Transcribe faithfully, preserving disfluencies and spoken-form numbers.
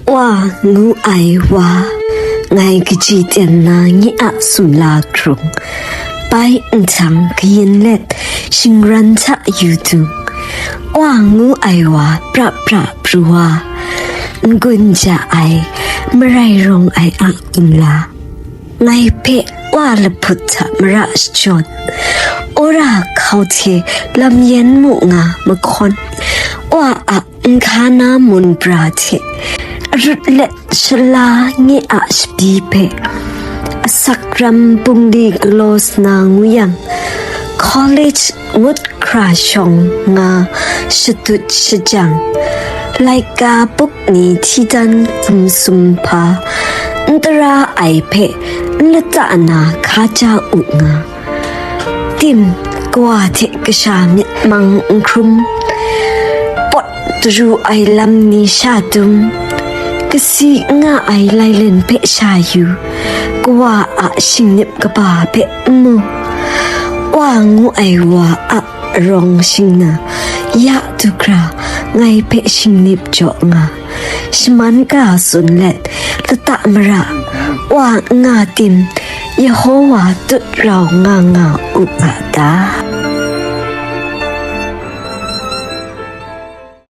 Wa ngu ai wa, ngai kaji ten na nye a sumla hkrung, bai nhtang kayin let shingran hta yu dung, wa ngu ai wa pra pra pru wa, n-gun ja ai, marai rawng ai a nla, ngai hpe wa lahput hta mara shajawt, wora hkau hte lam yen mu nga mahkawn, wa a nhka na mun pra hte arut let shala nye a shabi hpe asak ram bungli galaw sa na ngu yang, college ngut hkra shawng nga shatut shajang, laika buk ni hti dan hkum sum hpa, n tara ai hpe n lata na hka ja u nga, tim, kawa hte kasha myit mang n hkrum, pawt daru ai lam ni sha dum, kasi n nga ai lailen hpe sha yu, kawa a shingnip kaba hpe n mu, wa ngu ai wa a arawng shingna ya du hkra ngai hpe shingnip jaw nga, shaman ka tsun let lata mara wa n nga tim, Yehowa tut rau nga nga u a ta?